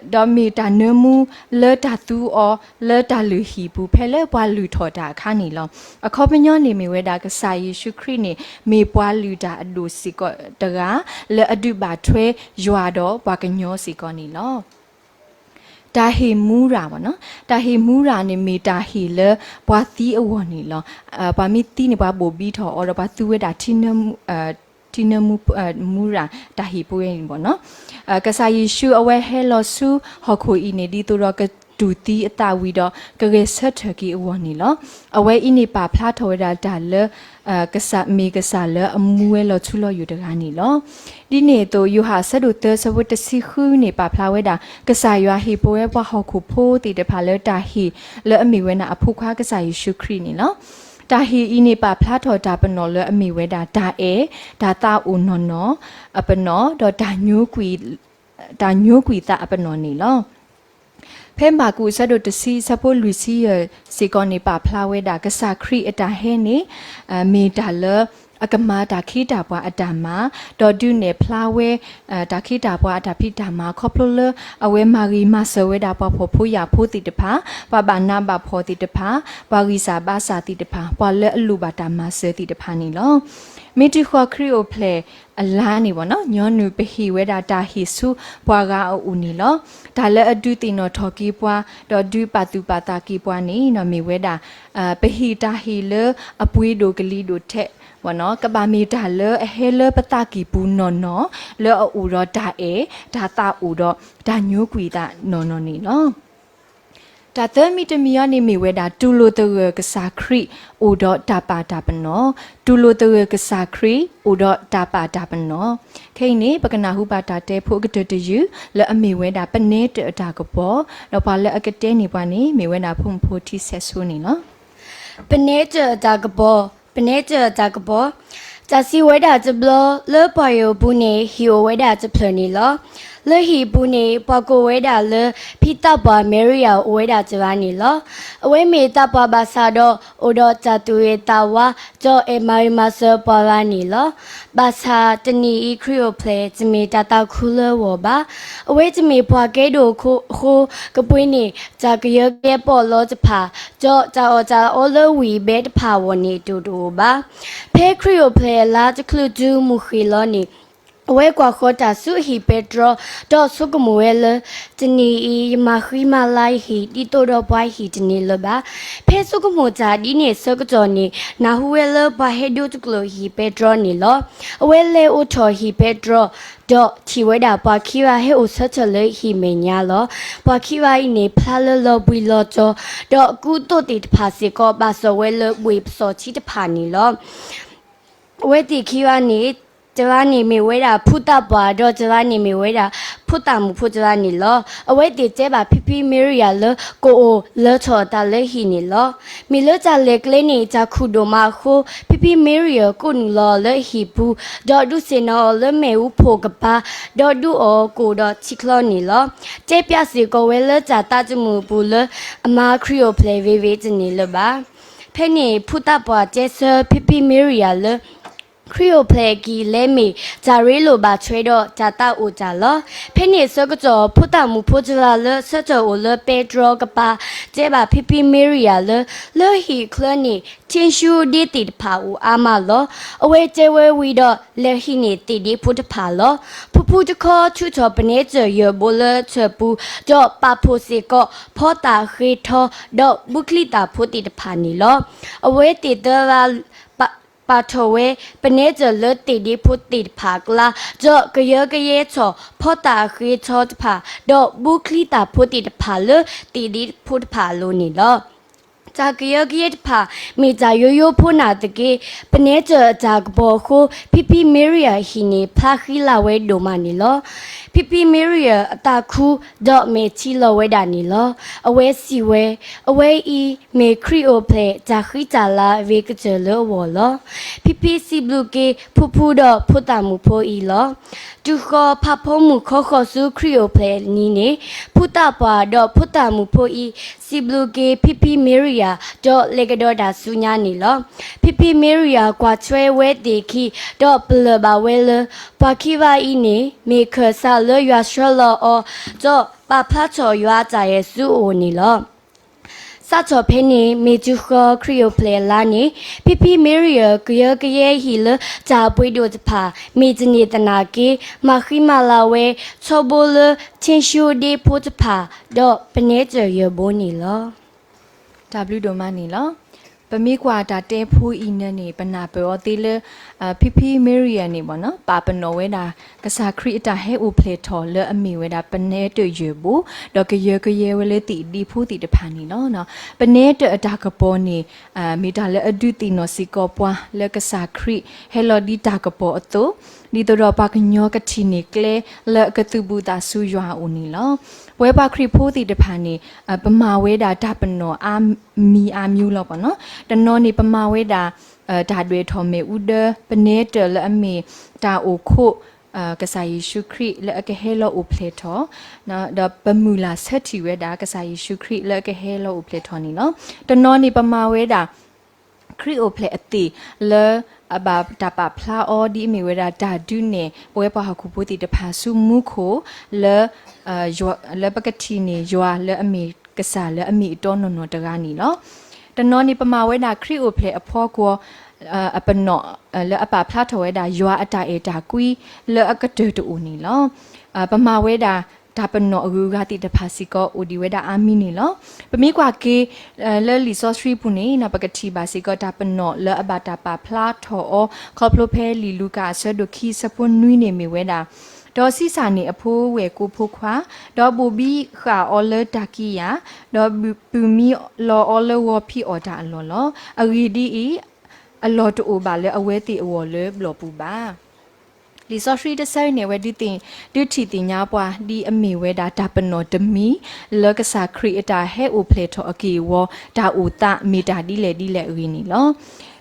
ဒီးမ့ၢ်တၢ်နၢမူလၢတၢ်သူအီၤလၢတၢ်လုၢ်ဟံၣ်ပူၤ ဖဲလၢပှၤလုၢ်ထီၣ်တၢ်အခါန့ၣ်လီၤ. အခီပညီန့ၣ်မ့ၢ်ဝဲဒၣ် ကစၢ်ယ့ၣ်ၡူးခရံာ်န့ၣ် မ့ၢ်ပှၤလုၢ်တၢ်အဒိၣ်စ့ၢ်ကီးတဂၤ လၢအဒုးဘၣ်ထွဲယွၤဒီးပှၤကညီစ့ၢ်ကီးန့ၣ်လီၤ. တၢ်ဟ့ၣ်မူရၤမ့ၢ်နီၤ, တၢ်ဟ့ၣ်မူရၤန့ၣ်မ့ၢ်တၢ်ဟ့ၣ်လၢပှၤသံအဂီၢ်န့ၣ်လီၤ. ပှၤမ့ၢ်သံန့ၣ် ပှၤဘိၣ်ဘံထီၣ်အီၤဒီးပှၤသူဝဲဒၣ် ထံနၢမူ မူရၤတၢ်ဟ့ၣ်ပူၤဝဲန့ၣ်မ့ၢ်နီၤ. ကစၢ်ယ့ၣ်ၡူးအဝဲဟဲလီၤဆူဟီၣ်ခိၣ်အံၤန့ၣ် ဒ်သိးဒီးကတူၢ်သံအသးဝံၤဒီး ကဂဲၤဆၢထၢၣ်က့ၤအဂီၢ်န့ၣ်လီၤ. အဝဲအံၤန့ၣ်ပာ်ဖျါထီၣ်ဝဲဒၣ်တၢ်လၢ ကစၢ်မ့ၢ်ကစၢ်လၢအမူဝဲလီၤထူလီၤယိာ်တဂၤန့ၣ်လီၤ. ဒ်န့ၣ်အသိး ယိၤဟၣ်အဆၢဒိၣ်သၢဆၢဖိတဆံဃုန့ၣ် ပာ်ဖျါဝဲဒၣ် ကစၢ်ယွၤဟ့ၣ်ပဝဲပှၤဟီၣ်ခိၣ်ဖိသ့ၣ်တဖၣ်လၢတၢ်ဟ့ၣ်လၢအမ့ၢ်ဝဲဒၣ်အဖိခွါကစၢ်ယ့ၣ်ၡူးခရံာ်န့ၣ်လီၤ. တၢ်ဟ့ၣ်အံၤန့ၣ်ပာ်ဖျါထီၣ်တၢ်ပနီၣ်လၢအမ့ၢ်ဝဲဒၣ်တၢ်အဲၣ်, တၢ်သးအိၣ်နီၢ်နီၢ်အပနီၣ်, ဒီး တၢ်ညိကွံာ်သးအပနီၣ်န့ၣ်လီၤ. ဖဲမၢ်ကူးအဆၢဒိၣ်တဆံအဆၢဖိလွံၢ်ဆံယဲၢ်စ့ၢ်ကီးန့ၣ် ပာ်ဖျါဝဲဒၣ် ကစၢ်ခရံာ်အတၢ်ဟဲန့ၣ် မ့ၢ်တၢ်လၢအကမၤတၢ်ခ့တၢ်ပှၤအတၢ်မၤ, ဒီးဒုးနဲၣ်ဖျါဝဲ တၢ်ခ့တၢ်ပှၤအတၢ်ဖံးတၢ်မၤ ခီဖျိလၢအဝဲမၤဂ့ၤမၤစၢၤဝဲဒၣ်ပှၤဖှီၣ်ဖိယာ်ဖိသ့ၣ်တဖၣ်, ပှၤဘၣ်နးဘၣ်ဖှီၣ်သ့ၣ်တဖၣ်, ပှၤဂံၢ်စၢ်ဘါစၢ်သ့ၣ်တဖၣ်, ပှၤလၢအလိၣ်ဘၣ်တၢ်မၤစၢၤသ့ၣ်တဖၣ်န့ၣ်လီၤ. မ့ၢ်တုၤဃီၤခရံာ်အိၣ်ဖျဲၣ်အလါန့ၣ်မ့ၢ်နီၤ, ညီနုၢ်ပဟ့ၣ်ဝဲဒၣ်တၢ်ဟ့ၣ်ဆူပှၤဂၤအအိၣ်န့ၣ်လီၤ. တၢ်လၢအဒုးသ့ၣ်နီၣ်ထီၣ်က့ၤပှၤ ဒီးဒုးပာ်သူၣ်ပာ်သးက့ၤပှၤန့ၣ်နီၤ မ့ၢ်ဝဲဒၣ် ပဟ့ၣ်တၢ်ဟ့ၣ်လၢအပှ့ၤဒိၣ်ကလံၤဒိၣ်ထဲ ကဘၣ်မ့ၢ်တၢ်လၢအဟဲလၢပသးကံၢ်ပူၤနီၢ်နီၢ် လၢအအိၣ်ဒီးတၢ်အဲၣ်, တၢ်သးအိၣ်ဒီးတၢ်ညိကွံာ်သးနီၢ်နီၢ်န့ၣ်လီၤ. တၢ်သၢမံၤတမံၤအံၤန့ၣ်မ့ၢ်ဝဲဒၣ် တူၢ်လိာ်သဂၢၢ်ကစၢ်ခရံာ် အိၣ်ဒီးတၢ်ပာ်တၢ်ပနီၣ်, တူၢ်လိာ်သဂၢၢ်ကစၢ်ခရံာ် အိၣ်ဒီးတၢ်ပာ်တၢ်ပနီၣ်. ခဲအံၤန့ၣ် ပကနၢ်ဟူဘၣ်တၢ်တဲဖိအကတၢၢ်တယုၢ် လၢအမ့ၢ်ဝဲဒၣ် ပနဲတၢၣ်အတၢ်ကပီၤ, ဒီးပှၤလၢအကတဲန့ၢ်ပှၤန့ၣ် မ့ၢ်ဝဲဒၣ်ဖိမုၣ်ဖိထံဆဲးဆိန့ၣ်လီၤ. ပနဲတၢၣ်အတၢ်ကပီၤ, ပနဲတၢၣ်အတၢ်ကပီၤ, တၢ်စံးဝဲဒၣ်တဘျီ လၢပှၤအၢၣ်အပူၤန့ၣ် ဟံၣ်အိၣ်ဝဲဒၣ်တဖျၢၣ်န့ၣ်လီၤ. လၢဟံၣ်အပူၤန့ၣ် ပှၤကိးဝဲဒၣ်လၢ ဖံသးပှၢ်မဲရံယၤအိၣ်ဝဲဒၣ်တဂၤန့ၣ်လီၤ. အဝဲမ့ၢ်သးပှၢ်ဘၣ်ဆၣ်ဒီး အိၣ်ဒီးတၢ်သူၣ်ဂ့ၤသးဝါ, ဒီးအဲၣ်မၤဂ့ၤမၤစၢၤပှၤဂၤန့ၣ်လီၤ. ဘၣ်ဆၣ်တနံၤအံၤခရံာ်အိၣ်ဖျဲၣ် တမ့ၢ်တၢ်သးခုလၢအဂီၢ်ဘၣ်. အဝဲတမ့ၢ်ပှၤကဲဒိၣ်အဃိ ကပှ့ၤန့ၢ် တၢ်ကယၢကယဲပီးလီတဖၣ်, ဒီးတၢ်အီၣ်တၢ်အီလၢဝံၣ်ဘဲတဖၣ်အဂီၢ်န့ၣ် တအိၣ်တအိၣ်ဘၣ်. ဖဲခရံာ်အိၣ်ဖျဲၣ်အလါတချုးတုၤမုၢ်ဃ့ၢ်လီၤန့ၣ် အဝဲကွၢ်ဃီၤတၢ်ဆူဟံၣ်ပဲတြီ, ဒီးဆိကမိၣ်ဝဲလၢ တနံၤအံၤ ယမၤဃံမၤလၤယဟံၣ် ဒ်သိးဒီးပှၤဟံၣ်တန့ၢ်လၢၤဘၣ်. ဖဲဆိကမိၣ်တၢ်ဒ်န့ၣ်အဆၢကတီၢ်န့ၣ် နၢ်ဟူဝဲလၢပှၤဟဲဒိတကျိာ်ဟံၣ်ပဲတြီန့ၣ်လီၤ. အဝဲလဲၤအိၣ်ထီၣ်ဟံၣ်ပဲတြီ, ဒီးထံၣ်ဝဲဒၣ်ပှၤခံဂၤဟဲအိၣ်ဆၢထၢၣ်လၢဟံၣ်မဲာ်ညါလီၤ. ပှၤခံဂၤအံၤန့ၣ် ဖျါလၢလီၤဘှံးလီၤတီၤ, ဒီးအကူအသိးသ့ၣ်တဖၣ်စ့ၢ်ကီး ဘၣ်စီၣ်ဝဲလၢဘှ့ၣ်ပစီၣ်ထံတဖၣ်န့ၣ်လီၤ. အဝဲသ့ၣ်ခံဂၤန့ၣ်, တဂၤန့ၣ်မ့ၢ်ဝဲဒၣ်ဖိသၣ်ပှၢ်, ဒီးတဂၤန့ၣ်မ့ၢ်ဝဲဒၣ်ဖိသၣ်မုၣ်ဖိတဂၤန့ၣ်လီၤ. အဝဲသ့ၣ်တဲဘၣ်ဖံဖံမ့ရံယၤလၢ ကအိၣ်လၢထီၣ်အသးလၢဟံၣ်န့ၣ်လီၤ. မ့ၢ်လၢတၢ်လဲၤကျဲန့ၣ် တၢ်ခူၣ်ဒိၣ်မးအဃိ, ဖံဖံမ့ရံယၤကိးနုာ်လီၤအီၤလၢဟံၣ်ပူၤ, ဒီးဒုးဆ့ၣ်နီၤအီၤလၢမ့ၣ်အူဖိကပၤ, ဒီးဒုးအီၣ်အီၤကိၣ်ဒီးထံချီန့ၣ်လီၤ. တဲဖျါစ့ၢ်ကီးဝဲလၢတၢ်သးသမူအပူၤလၢ အမၤခရံာ်အိၣ်ဖျဲၣ်ဂ့ၤဂ့ၤတန့ၢ်လၢၤဘၣ်. ဖဲန့ၣ် ဖိသၣ်ပှၢ်တဲဆၢဖံဖံမ့ရံယၤလၢ ခရံာ်အိၣ်ဖျဲၣ်အကံၢ်လဲမ့ၢ် တၢ်ရ့လိာ်ဘၣ်ထွဲဒီးတၢ်သးအိၣ်တၢ်လီၤ. ဖဲန့ၣ်အဆၢကတီၢ် ဖိသၣ်မုၣ်ဖိတဂၤလၢဆၢထၢၣ်အိၣ်လၢပဲတြီကပၤ တဲဘၣ်ဖံဖံမ့ရံယၤလၢ လၢဟံၣ်ချၢန့ၣ် ထ့ဆူဒ့သ့ၣ်တဖၣ်အိၣ်အါမးလီၤ. အဝဲတဲဝဲဝံၤဒီး လဲၤဟံးန့ၢ်သ့ၣ်ဒ့ဖိတဖၣ်လီၤ. ဖုဖုတခီထုးထီၣ်ပနဲတၢၢ်ယဲၢ်ဘိလၢထၢၣ်ပူၤ, ဒီးပာ်ဖှိၣ်စ့ၢ်ကီး ဖီသၣ်ဃ့ထီ ဒီးဘုချံသၣ်ဖိသ့ၣ်တဖၣ်န့ၣ်လီၤ. အဝဲသ့ၣ်သၢဂၤ ပာ်ထီၣ်ဝဲ ပနဲတၢၢ်လၢသ့ၣ်ဒ့ဖိသ့ၣ်တဖၣ်အကျါ, ဒီးကယၢကယဲထီၣ် ဖီသၣ်ဃ့ထီတဖၣ်, ဒီးဘုချံသၣ်ဖိသ့ၣ်တဖၣ်လၢသ့ၣ်ဒ့ဖိတဖၣ်အလိၤန့ၣ်လီၤ. တၢ်ကယၢကယဲတဖၣ် မ့ၢ်တၢ်ယိယိဖိနာ်သက့, ပနဲတၢၢ်အတၢ်ကပီၤအဃိ, ဖံဖံမ့ရံယၤအဟံၣ်န့ၣ် ဖျါဃံလၤဝဲဒိၣ်မးန့ၣ်လီၤ. ဖံဖံမ့ရံယၤအသးခူ ဒီးမဲာ်ထံလီၤဝဲဒၣ်န့ၣ်လီၤ. အဝဲစံးဝဲ, အဝဲအံၤ မ့ၢ်ခရံာ်အိၣ်ဖျဲၣ်တၢ်ဃံတၢ်လၤအဂ့ၤကတၢၢ်လၢအဂီၢ်လီၤ. ဖံဖံစံးဘျုးက့ၤ ဖုဖုဒီးဖိသၣ်မုၣ်ဖိအံၤလီၤ. တုၤဃီၤဖးဖီမုၢ်ခီဃီၤဆူခရံာ်အိၣ်ဖျဲၣ်နံၤန့ၣ်, ဖိသၣ်ပှၢ်ဒီးဖိသၣ်မုၣ်ဖိအံၤ စံးဘျုးက့ၤဖံဖံမ့ရံယၤ, ဒီးလဲၤကဒီးတၢ်ဆူညါန့ၣ်လီၤ. ဖံဖံမ့ရံယၤကွၢ်ထွဲဝဲသ့ၣ်ခံ, ဒီးပလၢၢ်ဘၣ်ဝဲလၢ ပှၤခံဂၤအံၤန့ၣ် မ့ၢ်ခၢၣ်စးလၢယွၤဆှၢလီၤအီၤ, ဒီးပာ်ဖျါထီၣ်ယွၤအတၢ်အဲၣ်ဆူအအိၣ်န့ၣ်လီၤ. စးထီၣ်ဖဲန့ၣ် မ့ၢ်တုၤဃီၤခရံာ်အိၣ်ဖျဲၣ်အလါန့ၣ်, ဖံဖံမ့ရံယၤကယၢကယဲဟံၣ်လၢတၢ်ပှ့ၤဒိၣ်တဖၣ် မ့ၢ်တန့ၢ်သနာ်က့ မၤဃံမၤလၤဝဲ ထီဘိလၢထ့ဆူဒ့ဖိတဖၣ် ဒီးပနဲတၢၢ်ယဲၢ်ဘိန့ၣ်လီၤ. တၢ်ဘျုးဒိၣ်မးန့ၣ်လီၤ. ပမ့ၢ်ကွၢ်တၢ်တဲဖိအံၤန့ၣ်န့ၣ် ပနၢ်ပၢၢ်အီၤသ့လၢ ဖံဖံမ့ရံယၤန့ၣ်ဘၣ်နီၤ ပာ်ပနီၣ်ဝဲဒၣ် ကစၢ်ခရံာ်အတၢ်ဟဲအိၣ်ဖျဲၣ်ထီၣ်လၢအမ့ၢ်ဝဲဒၣ်ပနဲတၢၢ်ယဲၢ်ဘိ, ဒီးကယၢကယဲဝဲလၢသ့ၣ်ဒ့ဖိသ့ၣ်တဖၣ်န့ၣ်လီၤ. ပနဲတၢၢ်အတၢ်ကပီၤန့ၣ် မ့ၢ်တၢ်လၢအဒုးသ့ၣ်နီၣ်စ့ၢ်ကီးပှၤလၢကစၢ်ခရံာ်ဟဲလီၤဒ်တၢ်ကပီၤအသိး, ဒ်သိးဒီးပှၤကညီကထံၣ်န့ၢ်ကျဲလၢအကသူၣ်ဘူၣ်သးစူၤယွၤအအိၣ်န့ၣ်လီၤ. ပဝဲပှၤခရံာ်ဖိသ့ၣ်တဖၣ်န့ၣ် ပမၤဝဲဒၣ်တၢ်ပနီၣ်အါမံၤအါမံၤလီၤဘၣ်နီၤ. တနီၤန့ၣ် ပမၤဝဲဒၣ် တၢ်ဒွဲၣ်ထီၣ်မ့ၣ်အူဒၢ ပနဲတၢၢ်လၢအမ့ၢ်တၢ်အိၣ်ခိး ကစၢ်ယ့ၣ်ၡူးခရံာ်လၢအကဟဲလီၤအိၣ်ဖျဲၣ်ထီၣ်, ဒီးပမုၢ်လၢ်ဆၢထံၣ်ဝဲဒၣ် ကစၢ်ယ့ၣ်ၡူးခရံာ်လၢအကဟဲလီၤအိၣ်ဖျဲၣ်ထီၣ်န့ၣ်လီၤ. တနီၤန့ၣ် ပမၤဝဲဒၣ် ခရံာ်အိၣ်ဖျဲၣ်အသ့ၣ်လၢအဘၣ်တၢ်ပာ်ဖျါအီၤ ဒ်အမ့ၢ်ဝဲဒၣ်တၢ်ဒုးနဲၣ် ပဝဲပှၤဟီၣ်ခိၣ်ဖိသ့ၣ်တဖၣ်ဆူမူခိၣ်လၢ လၢပကထံၣ်န့ၢ်ယွၤလၢအမ့ၢ်ကစၢ်လၢအမ့ၢ်အတီနီၢ်နီၢ်တဂၤန့ၣ်လီၤ. တနီၤန့ၣ် ပမၤဝဲဒၣ်ခရံာ်အိၣ်ဖျဲၣ်အဖီခိၣ် အပနီၣ် လၢအပာ်ဖျါထီၣ်ဝဲဒၣ်ယွၤအတၢ်အဲၣ်တၢ်ကွံလၢအကတၢၢ်တအိၣ်န့ၣ်လီၤ. ပမၤဝဲဒၣ်တၢ်ပနီၣ်အဂုၤအဂၤသ့ၣ်တဖၣ်စ့ၢ်ကီး အိၣ်ဒံးဝဲဒၣ်အါမံၤန့ၣ်လီၤ. ပမ့ၢ်ကွၢ်က့ၤ လၢလံာ်စီဆှံပူၤန့ၣ် ပကထံၣ်ဘၣ်စ့ၢ်ကီးတၢ်ပနီၣ်လၢအဘၣ်တၢ်ပာ်ဖျါထီၣ်အီၤ ခီဖျိဖဲလံာ်လူၤကၣ်အဆၢဒိၣ်ခံဆၢဖိနွံန့ၣ်မ့ၢ်ဝဲဒၣ်, ဒီးဆံးစၢ်န့ၢ်အဖိဝဲၢ်ကိးဖိခွါ, ဒီးဘိၣ်ဘံဃာ်အီၤလၢတၢ်ကံးယာ်, ဒီးပုၢ်မံလီၤအီၤလၢဂီၤဖံးအီၣ်တၢ်အလီၢ်လီၤ. အဂ့ၢ်ဒ်အံၤ, အလီၢ်တအိၣ်ဘၣ်လၢအဝဲသ့ၣ်အဂီၢ်လၢဘျီၣ်ပူၤဘၣ်. လံာ်စီဆှံတဆၢအံၤန့ၣ် အဝဲဒုးသ့ၣ် ဒုးထံၣ်သ့ၣ်ညါပှၤ ဒ်အမ့ၢ်ဝဲဒၣ်တၢ်ပနီၣ်တမံၤ လၢကစၢ်ခရံာ်အတၢ်ဟဲအိၣ်ဖျဲၣ်ထီၣ်အက့ၢ်အဂီၤ တၢ်အိၣ်သးမ့ၢ်တၢ်ဒ်လဲၣ်ဒ်လဲၣ်အဂ့ၢ်န့ၣ်လီၤ.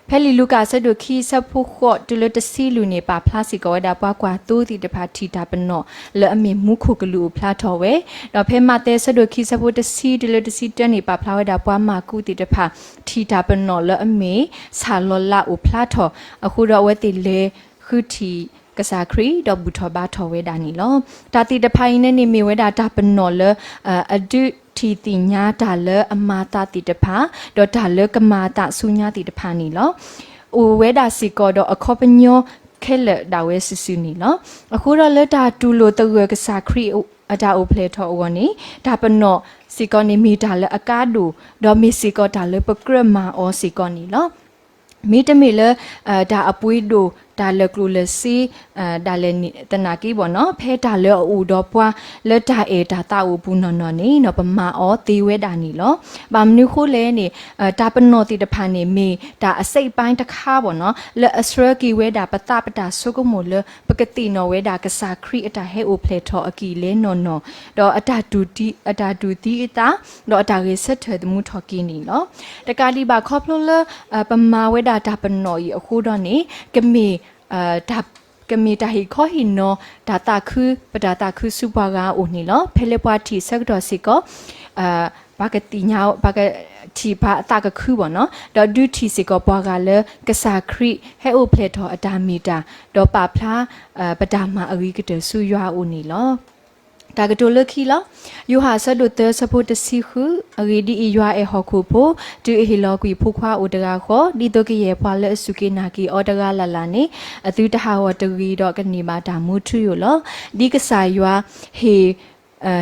ဖဲလံာ်လူၤကၣ်အဆၢဒိၣ်ခံဆၢဖိဃိးတုၤလၢတဆံလွံၢ်န့ၣ် ပာ်ဖျါစ့ၢ်ကီးဝဲဒၣ်ပှၤကွၢ်သိသ့ၣ်တဖၣ်ထံၣ်တၢ်ပနီၣ်လၢအမ့ၢ်မူခိၣ်ကလူးအိၣ်ဖျါထီၣ်ဝဲ, ဒီးဖဲမးသဲအဆၢဒိၣ်ခံဆၢဖိတဆံတုၤလၢတဆံတၢန့ၣ် ပာ်ဖျါဝဲဒၣ်ပှၤမၢ်ကူးသ့ၣ်တဖၣ် ထံၣ်တၢ်ပနီၣ်လၢအမ့ၢ်ဆၣ်လီၤလးအိၣ်ဖျါထီၣ်, အဃိဒီးအဝဲသ့ၣ်လဲၤဃုထံၣ်ကစၢ်ခရံာ် ဒီးဘူၣ်ထီၣ်ဘါထီၣ်ဝဲဒၣ်န့ၣ်လီၤ. တၢ်သ့ၣ်တဖၣ်အံၤန့ၣ်န့ၣ်မ့ၢ်ဝဲဒၣ်တၢ်ပနီၣ်လၢ အဒုးထံၣ်သ့ၣ်ညါတၢ်လၢအမၤအသးသ့ၣ်တဖၣ်, ဒီးတၢ်လၢကမၤအသးဆူညါသ့ၣ်တဖၣ်န့ၣ်လီၤ. အိၣ်ဝဲဒၣ်စ့ၢ်ကီးဒီးအခီပညီ ခဲလၢာ်ဒၣ်ဝဲစုာ်စုာ်န့ၣ်လီၤ. အဃိဒီးလၢတၢ်တူၢ်လိာ်သဂၢၢ်ကစၢ်ခရံာ်အတၢ်အိၣ်ဖျဲၣ်ထီၣ်အဂီၢ်န့ၣ် တၢ်ပနီၣ်စ့ၢ်ကီးန့ၣ်မ့ၢ်တၢ်လၢအကါဒိၣ်, ဒီးမ့ၢ်စ့ၢ်ကီးတၢ်လၢပကြၢးမၤအီၤစ့ၢ်ကီးန့ၣ်လီၤ. မ့တမ့ၢ်လၢ တၢ်အပှ့ၤဒိၣ် တၢ်လၢာ်ကျိၣ်လၢာ်စ့ ဒၣ်လဲာ်သနာ်က့ဘၣ်နီၤ ဖဲတၢ်လၢအအိၣ်ဒီးပှၤလၢတၢ်အဲၣ်တၢ်သးအိၣ်ပူၤနီၢ်နီၢ်န့ၣ် ပမၤအီၤသ့ဝဲဒၣ်န့ၣ်လီၤ. ဘၣ်မနုၤဃိလဲၣ်န့ၣ် တၢ်ပနီၣ်သ့ၣ်တဖၣ်န့ၣ် မ့ၢ်တၢ်အစိတ်အပိုင်းတခါဘၣ်နီၤ လၢအဆှၢက့ၤဝဲဒၣ်ပသးပတၢ်ဆိကမိၣ်လၢ ပကသ့ၣ်နီၣ်ဝဲဒၣ်ကစၢ်ခရံာ်အတၢ်ဟဲအိၣ်ဖျဲၣ်ထီၣ်အကံၢ်လဲနီၢ်နီၢ်, ဒီး အတၢ်တူၢ်သံအသး ဒီးအတၢ်ဂဲၤဆၢထၢၣ်သမူထီၣ်က့ၤန့ၣ်လီၤ. တကးဒံးဘၣ်ခီဖျိလၢ ပမၤဝဲဒၣ်တၢ်ပနီၣ်အံၤအဃိဒီးန့ၣ် ကမ့ၢ် ကမ့ၢ်တၢ်ဟ့ၣ်ခီဟ့ၣ်နီၤ တၢ်သးခု ပတၢ်သးခုဆူပှၤဂၤအအိၣ်န့ၣ်လီၤ. ဖဲလၢပှၤထံၣ်ဆၢကတီၢ်စ့ၢ်ကီး ပှၤကသ့ၣ်ညါ ပှၤကထံၣ်ပှၤအသးကခုဘၣ်နီၤ ဒီးဒုးထံၣ်စ့ၢ်ကီးပှၤဂၤလၢ ကစၢ်ခရံာ်ဟဲအိၣ်ဖျဲၣ်ထီၣ်အတၢ်မ့ၢ်တၢ် ဒီးပာ်ဖျါ ပတၢ်မၤအဂ့ၤကတၢၢ်ဆူယွၤအအိၣ်န့ၣ်လီၤ. တၢ်ကတိၤလၢခံလီၤ. ယိၤဟၣ်အဆၢဒိၣ်သၢဆၢဖိတဆံဃု, အဂ့ၢ်ဒ်အံၤ, ယွၤအဲၣ်ဟီၣ်ခိၣ်ဖိ, တုၤအဟ့ၣ်လီၤကွံာ်အဖိခွါအိၣ်တဂၤဃီ, ဒ်သိးကယဲၢ်ပှၤလၢအစူၢ်က့ၤနာ်က့ၤအီၤတဂၤလၢ်လၢ်န့ၣ် အသုတဟးဂီၤတဂ့ၤဒီးကန့ၢ်ဘၣ်တၢ်မူထူယိာ်လီၤ. ဒ်ကစၢ်ယွၤ ဟ့ၣ်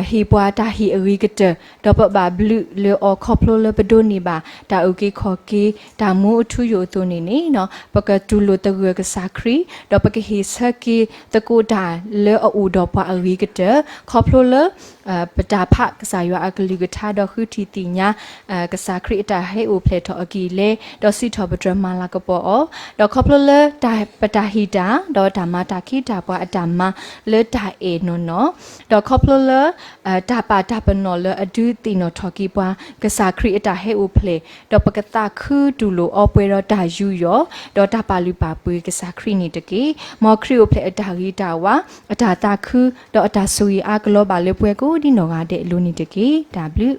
ဟ့ၣ်ပှၤတၢ်ဟ့ၣ်အဂ့ၤကတၢၢ်, ဒီးပဘၣ်ဘျုးလၢအီၤခီဖျိလၢပဒိးန့ၢ်ဘၣ် တၢ်အုၣ်က့ၤခီၣ်က့ၤ တၢ်မူအထူယိာ်အသိးန့ၣ်န့ၣ်, ပကတူၢ်လိာ်သဂၢၢ်ကစၢ်ခရံာ်, ဒီးပကဟ့ၣ်ဆၢက့ၤသကိးတၢ်လၢအအိၣ်ဒီးပှၤအဂ့ၤကတၢၢ်, ခီဖျိလၢ ပတၢ်ဖးကစၢ်ယွၤအကလုၢ်ကထါဒီးဃုထံၣ်သ့ၣ်ညါ ကစၢ်ခရံာ်အတၢ်ဟဲအိၣ်ဖျဲၣ်ထီၣ်အကံၢ်လဲ ဒီးစံးထီၣ်ပတြၢၤမၤလၤကပီၤအီၤ, ဒီးခီဖျိလၢ ပတၢ်ဟ့ၣ်တၢ် ဒီးတၢ်မၤတၢ်ခံးတၢ်ပှၤအတၢ်မၤလၢတၢ်အဲၣ်နီၢ်နီၢ်, ဒီးခီဖျိလၢ တၢ်ပာ်တၢ်ပနီၣ်လၢအဒုးသ့ၣ်နီၣ်ထီၣ်က့ၤပှၤ ကစၢ်ခရံာ်အတၢ်ဟဲအိၣ်ဖျဲၣ်, ဒီးပကသးခုတူၢ်လိာ်အီၤပှဲၤဒီးတၢ်ယူးယီၣ်, ဒီးတၢ်ပာ်လုၢ်ပာ်ပှ့ၤကစၢ်ခရံာ်န့ၣ်တက့ၢ်. မ်ခရံာ်အိၣ်ဖျဲၣ်အတၢ်ဂ့ၤတၢ်ဝါ, အတၢ်သးခု, ဒီးအတၢ်ဆိၣ်ဂ့ၤအါကလီၤဘၣ်လၢပှၤကိးဒ်နီၢ်ဂၤဒဲးအလိၤန့ၣ်တက့ၢ်. တၢ်ဘျုး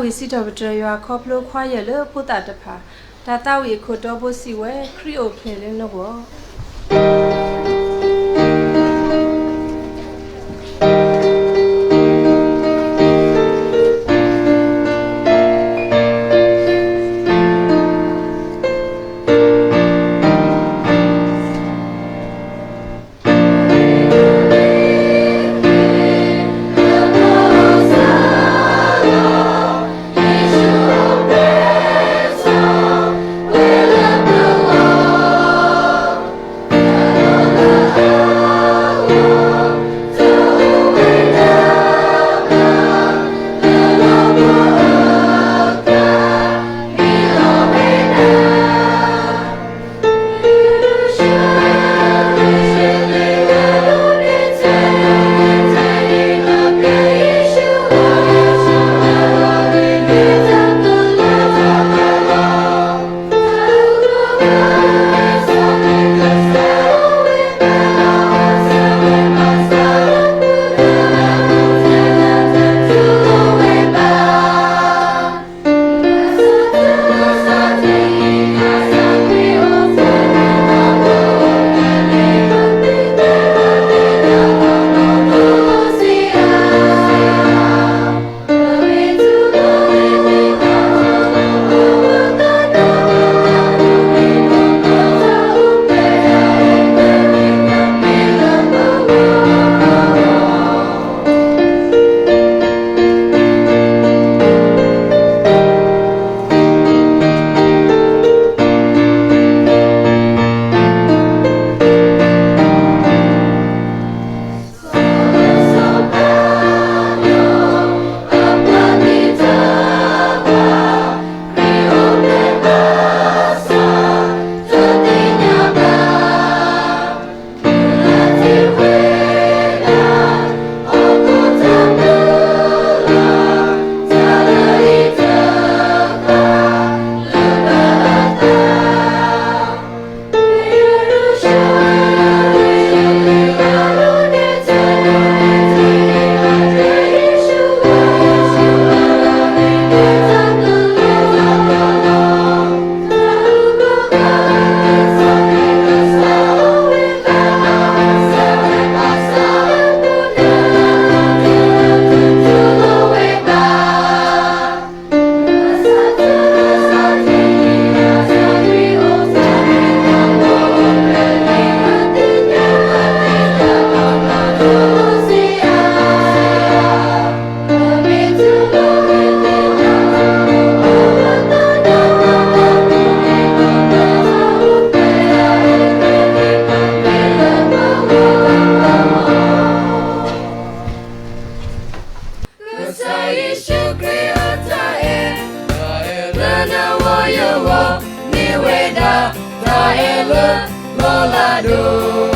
ဝံၤစံးထီၣ်ပတြၢၤယွၤခီဖျိခွါယဲၢ်လၢဖိသၣ်တဖၣ်, တၢ်သးဝံၣ်အခိၣ်တီဘိစံးဝဲ ခရံာ်အိၣ်ဖျဲၣ်လၢနဂီၢ်. ကစၢ်ယ့ၣ်ၡူးခရံာ်အတၢ်အဲၣ်, တၢ်အဲၣ်လၢနဂီၢ်ယဂီၢ်, မ့ၢ်ဝဲဒၣ် တၢ်အဲၣ်လၢလီၤလးဒိၣ်.